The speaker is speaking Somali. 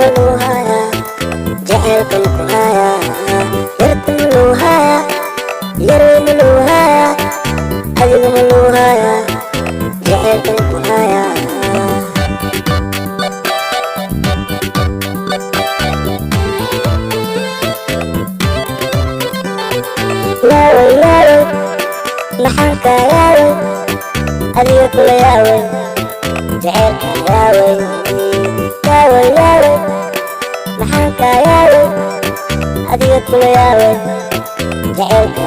Ma loo hayaa jaceylkan ku hayaa? Yarta ma loo hayaa? Yarey, ma loo hayaa? Adiga ma loo hayaa jaceylkan ku hayaa? Yaaway, yaaway, maxaan kaa yaaway? Adiga kula yaaway jaceylka yaaway. Yaaway, yaaway, maxaan kaa yaaway? Adiga kula yaaway jaceylka.